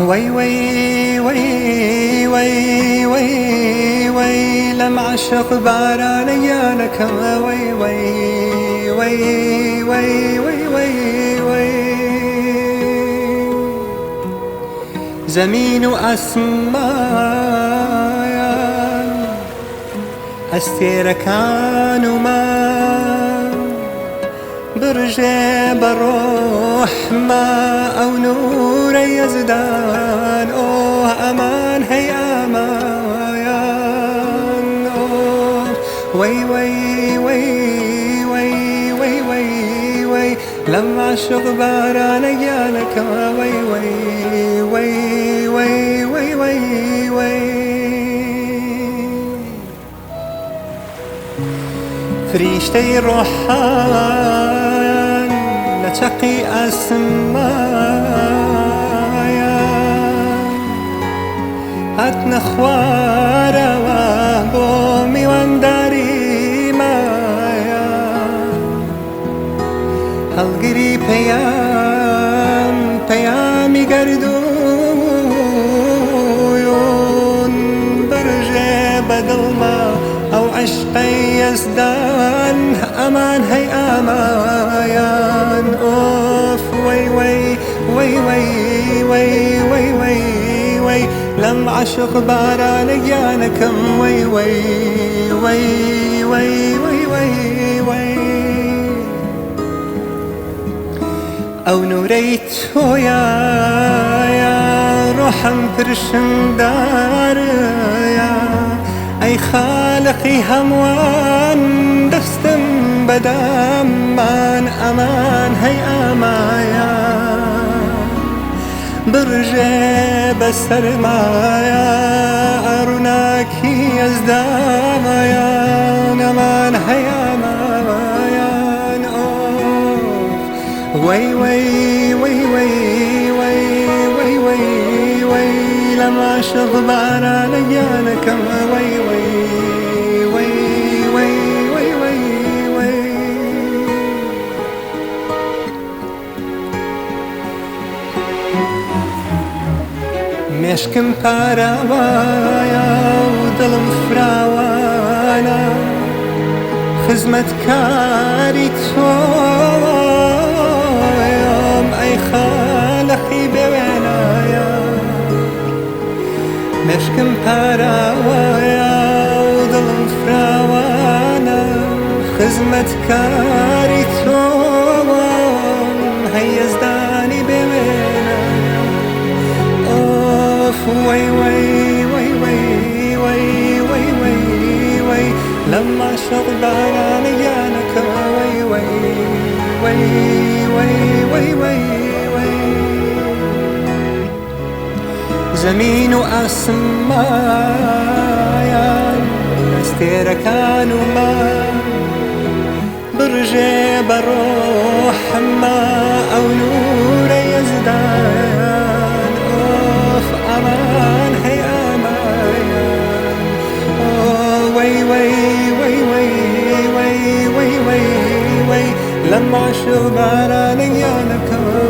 وەی وەی وەی وەی وەی وەی لەم عەشق بارانە گیانەکەم وەی وەی وەی وەی وەی وەی وەی زەمین و ئاسمایان ئەستێرەکان و ما بڕژێ بە ڕۆحما ئەو نوورە یەزدان ئۆه ئەمان هەی ئامایان ئۆه وەی وەی وەی وەی وەی وەی وەی لەم عاشق بارانە گیانەکەم وەی وەی وەی وەی وەی وەی وەی فریشتەی ڕۆحان لە چەقی ئاسمایان هاتنە خوارەوە بۆ میوانداری مایان هەڵگری پەیام پەیامی گەردوون بڕژێ بە دڵما ئەو عەشقەی یەزدان ئەمان هەی ئامایان ئۆف وەی وەی وەی وەی وەی وەی وەی وەی لەم عەشق بارانە گیانەکەم وەی وەی وەی وەی وەی وەی وەی ئەو نوورەی تۆیە ڕۆحم پرشنگدارە ئەی خالقی هەمووان دەستم بەدامان ئەمان هەی ئامایان بڕژێ بەسەرمایە ڕووناکی یەزدایان ئەمان هەی ئامایان ئۆف وەی وەی وەی وەی وەی وەی وەی وەی لەم عاشق بارانە گیانەکەم وەی وەی وەی وەی وەی وەی وەی مێشکم پاراوایە و دڵم فراوانە خزمەتکاری تۆم ئەی خالقی بێوێنایە مێشکم پاراوایە و دڵم فراوانە خزمەتکاری تۆم هەی یەزدانی بێوێنایە ئۆف وەی وەی وەی وەی وەی وەی وەی وەی لەم عاشق بارانە گیانەکەم وەی وەی وەی وەی وەی وەی وەی زەمین و ئاسمایان ئەستێرەکان و ما بڕژێ بە ڕۆحما ئەو نوورە یەزدان ئۆف ئەمان هەی ئامایان ئۆ وەی وەی وەی وەی وەی وەی وەی وەی لەم عاشق بارانە گیانەکەم.